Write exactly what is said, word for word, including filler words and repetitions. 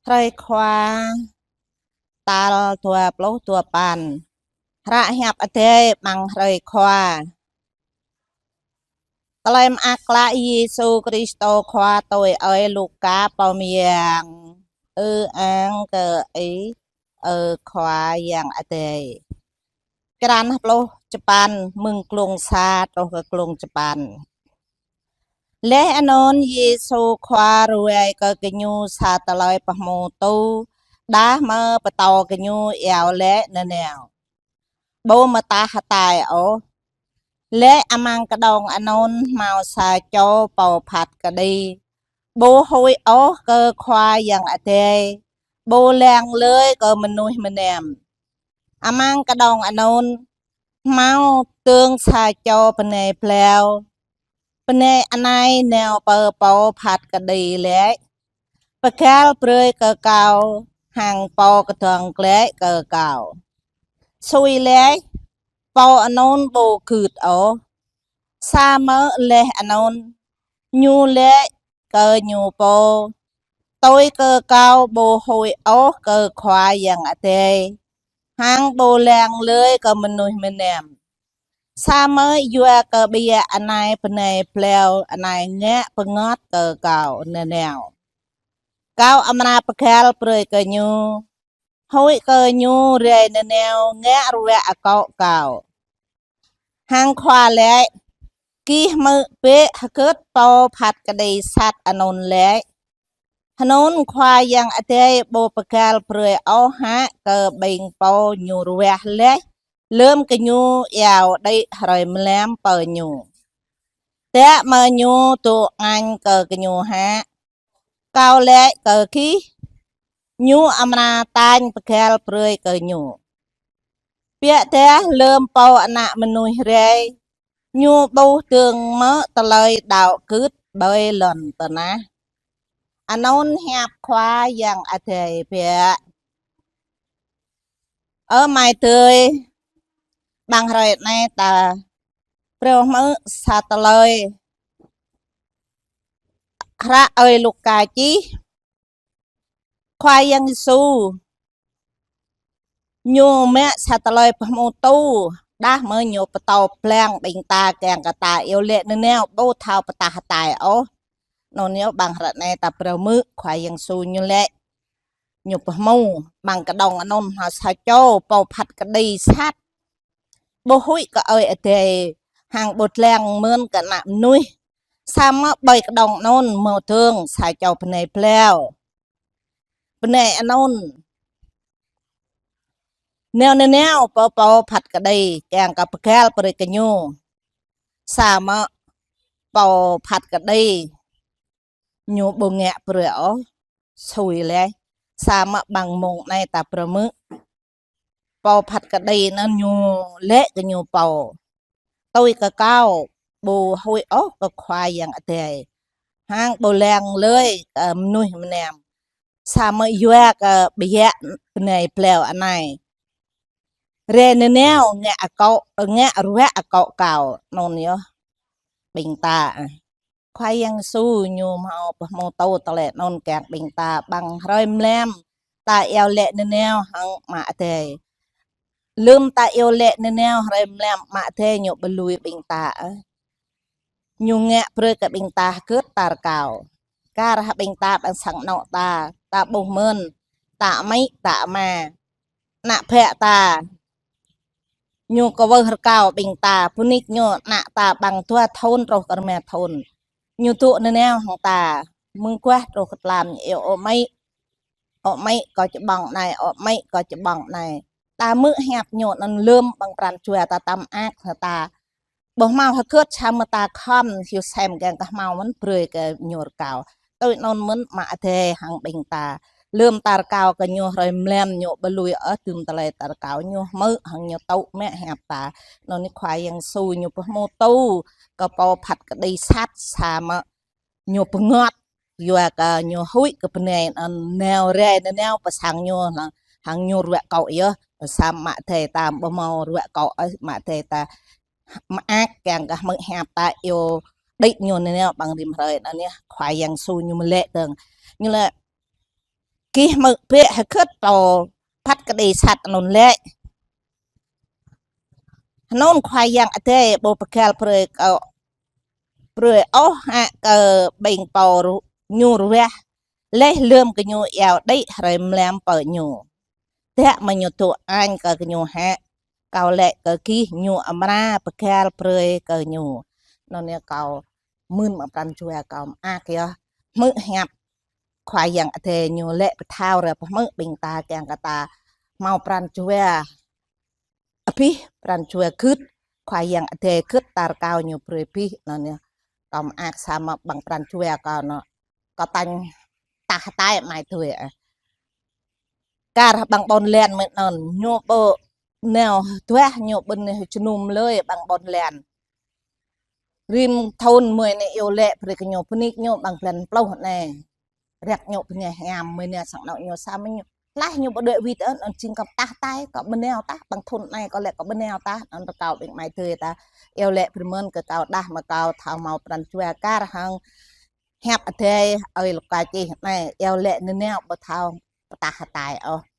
Hrơi Khua, tal dua pluh dua păn. Hră Hiăp Adai amăng hrơi Khua. Tơlơi mơak klă Yêsu Krist Khua tui ơi Luka pô mơyang. Ư-ang kơ Ih, ơ Khua Yang Adai. Črăn pluh čơpăn, mơ̆ng klŭng sa truh kơ klŭng čơpăn. Laih anŭn Yêsu Khua ruai kơ gơñu sa tơlơi pơhmutu, đah mơ̆ pơtô gơñu iâu laĭ nanao: Ƀu mơtah hơtai ôh. Laih amăng kơđông anŭn hmâo sa čô pô phat kơđi, ƀu huĭ ôh kơ Khua Yang Adai, ƀu lăng lơi kơ mơnuih mơnam. Amăng kơđông anŭn hmâo dơ̆ng sa čô bơnai plao. Bơnai anai nao pơ pô phat kơđi laĭ: Pơgăl brơi kơ kâo hăng pô kơdơ̆ng glaĭ kơ kâo. Sui laih, pô anŭn ƀu gưt ôh. Samơ̆ laih anŭn, ñu laĭ kơ ñu pô: Tui kơ kâo ƀu huĭ ôh kơ Khua Yang Adai, hăng ƀu lăng lơi kơ mơnuih mơnam. Samơ̆ yua kơ ƀiă anai bơnai plao anai ngă bơngơ̆t kơ kâo nanao, kâo amra pơgăl brơi kơ ñu, huĭ kơ ñu rai nanao ngă ruă akŏ kâo. Hăng Khua laĭ: Gih hmư̆ bĕ hơgĕt pô phat kơđi sat anŭn laĭ. Hơnŭn Khua Yang Adai ƀu pơgăl brơi ôh hă kơ ƀing pô ñu ruah laih lơ̆m gơñu iâu đĭ hrơi mlam pơ ñu? Tơdah mơ̆ ñu dŏ añ kơ gơñu hă? Kâo laĭ kơ gih, ñu amra tañ pơgăl brơi kơ ñu. Biă dah lơ̆m Pô Ană Mơnuih rai, ñu ƀuh dơ̆ng mơ̆ tơlơi đaŏ gưt ƀơi lŏn tơnah? Anŭn Hiăp Khua Yang Adai biă. Ơ amai adơi, amăng hrơi anai ta phrâo hmư̆ sa tơlơi hră ơi Luka čih, Khua Yang Yêsu ñu mă sa tơlơi pơhmutu, đah mơ̆ ñu pơtô pơblang ƀing ta kiăng kơ ta iâu laĭ nanao, ƀu thâo pơtah hơtai ôh. Anŭn yơh amăng hră anai ta phrâo hmư̆ Khua Yang Yêsu ñu laĭ, ñu pơhmu, amăng kơđông anŭn hmâo sa čô pô phat kơđi sat, ƀu huĭ kơ Ơi Adai, hăng ƀu lăng mơ̆n kơ ană mơnuih. Samơ̆ ƀơi kơđông anŭn hmâo dơ̆ng sa čô bơnai plao. Bơnai anŭn nao nanao pơ pô phat kơđi kiăng kơ pơgăl brơi kơ ñu. Samơ̆ pô phat kơđi ñu ƀu ngă brơi ôh, sui laih. Samơ̆ amăng mông anai ta phrâo hmư̆, pô phat kơđi anŭn ñu laĭ kơ ñu pô: Tui kơ kâo ƀu huĭ ôh kơ Khua Yang Adai, hăng ƀu lăng lơi kơ mơnuih mơnam. Samơ̆ yua kơ ƀiă bơnai plao anai rai nanao ngă akŏ, ngă ruă akŏ kâo. Anŭn yơh ƀing ta. Khua Yang Yêsu ñu hmâo pơhmutu tơlơi anŭn kiăng ƀing ta amăng hrơi mlam ta iâu laĭ nanao hăng Ama Adai. Lơ̆m ta iâu laĭ nanao hrơi mlam Ama Adai ñu ƀu lui ƀing ta ôh. Ñu ngă brơi kơ ƀing ta hơgĕt ta rơkâo. Kar hăng ƀing ta ƀăng sang anŏ ta, ta ƀuh mơ̆n, ta amĭ, ta ama, ană bă ta. Ñu kwưh rơkâo ƀing ta, pơnik ñu ană ta ƀăng dua thŭn truh kơ rơma thŭn. Ñu dŏ nanao hăng ta, mơguah truh kơ tlam ñu iâu: Ơ amĭ, ơ amĭ, kâo čơƀŏng anai, ơ amĭ, kâo čơƀŏng anai. Ta hmư̆ hiăp ñu anŭn lơ̆m amăng pran jua ta, ta mơak hăng ta. Ƀu hmâo hơgĕt, samơ̆ ta khŏm hyu sem kiăng kơ hmâo mơ̆n brơi kơ ñu rơkâo. Tui anŭn mơ̆n Ama Adai hăng ƀing ta. Lơ̆m ta rơkâo kơ ñu hrơi mlam ñu ƀu lui ôh, tơm tơlơi ta rơkâo ñu hmư̆ hăng ñu tŭ mă hiăp ta. Anŭn Khua Yang Yêsu ñu pơhmutu kơ pô phat kơđi sat samơ̆ ñu bơngơ̆t, yua kơ ñu huĭ kơ bơnai anŭn nao rai nanao pơ sang ñu hăng ñu ruă akŏ yơh. Pơ sang Ama Adai ta ƀu hmâo ruă akŏ ôh, Ama Adai ta mơak kiăng kơ hmư̆ hiăp ta iâu đĭ ñu nanao amăng rĭm hrơi anŭn yơh. Khua Yang Yêsu ñu mơ̆ laĭ dơ̆ng. Ñu laĭ: Gih hmư̆ bĕ hơgĕt pô phat kơđi sat anŭn lĕ. Anŭn Khua Yang Adai ƀu pơgăl brơi kơ, brơi ôh hă kơ ƀing pô ru-, ñu ruah, laih lơ̆m gơñu iâu đĭ hrơi mlam pơ ñu. Tơdah mơ̆ ñu dŏ añ kơ gơñu hă, kâo laĭ kơ gih ñu amra pơgăl brơi kơ ñu. Anŭn yơh kâo mơ̆n mă pran jua kâo mơak yơh. Hmư̆ hiăp Khua Yang Adai ñu laĭ pơthâo rai pơhmư̆ ƀing ta kiăng kơ ta hmâo pran jua abih, pran jua gưt, Khua Yang Adai gưt ta rơkâo ñu brơi abih. Anŭn yơh kâo mơak samơ̆ ƀăng pran jua kâo anŭn kâo tañ tah hơtai amai adơi ah. Kar ƀăng ƀôn lan mơ̆n anŭn, ñu ƀu nao duah, ñu ƀu nao jơnum lơi ƀăng ƀôn lan. Rĭm thŭn mơi anai iâu laĭ brơi kơ ñu, bơni kơ ñu ƀăng blan pluh anai. Rek ñu bơni hiam mơi anai sang anŏ ñu samơ̆ ñu. Laih ñu ƀu đuaĭ wĭt ôh, anŭn jing kâo tah hơtai, kâo ƀu nao tah, ƀăng thŭn anai kâo laĭ kâo ƀu nao tah, anŭn rơkâo ƀing amai adơi ta. Iâu laĭ brơi mơ̆n kơ kâo dah mơ̆ kâo thâo hmâo pran jua kar hăng hiăp Adai ơi Luka čih anai, iâu laĭ nanao ƀu thâo pơtah hơtai ôh.